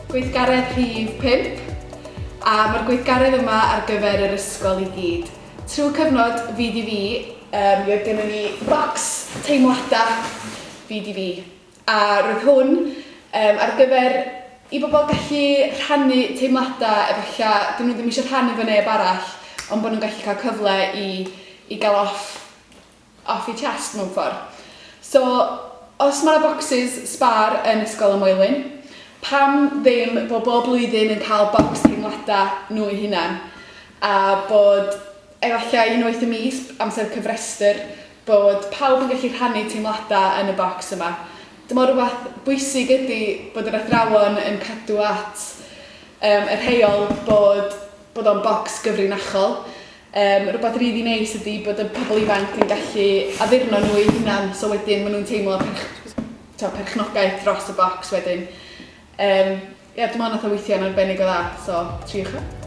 Gweithgaredd rhif 5, a mae'r gweithgaredd yma ar gyfer yr ysgol i gyd. Trwy cyfnod Fi Di Fi, um, mi oedd gennym ni bocs teimladau Fi Di Fi. A roedd hwn um, ar gyfer i bobl gallu rhannu teimladau efallai dyn nhw ddim eisiau rhannu fo neb arall, ond bod nhw'n gallu cael cyfle i, i gael off off eu chest mewn ffordd. So, os mae 'na bocsys sbâr yn Ysgol y Moelwyn, pam ddim bod bob blwyddyn yn cael bocs teimladau nhw eu hunan, a bod efallai unwaith y mis, amser cyfrestr, bod pawb yn gallu rhannu teimladau yn y bocs yma. Dwi'n meddwl rhywbeth bwysig ydy bod yr athrawon yn cadw at um, y rheol bod bod o'n bocs gyfrinachol. Yym, rwbath rili neis ydi bod y pobl ifanc yn gallu addurno nhw eu hunan, so wedyn maen nhw'n teimlo perch- tibod, perchnogaeth dros y bocs wedyn. Yym, ia, dwi'n meddwl wnaeth o weithio'n arbennig o dda, so triwch o.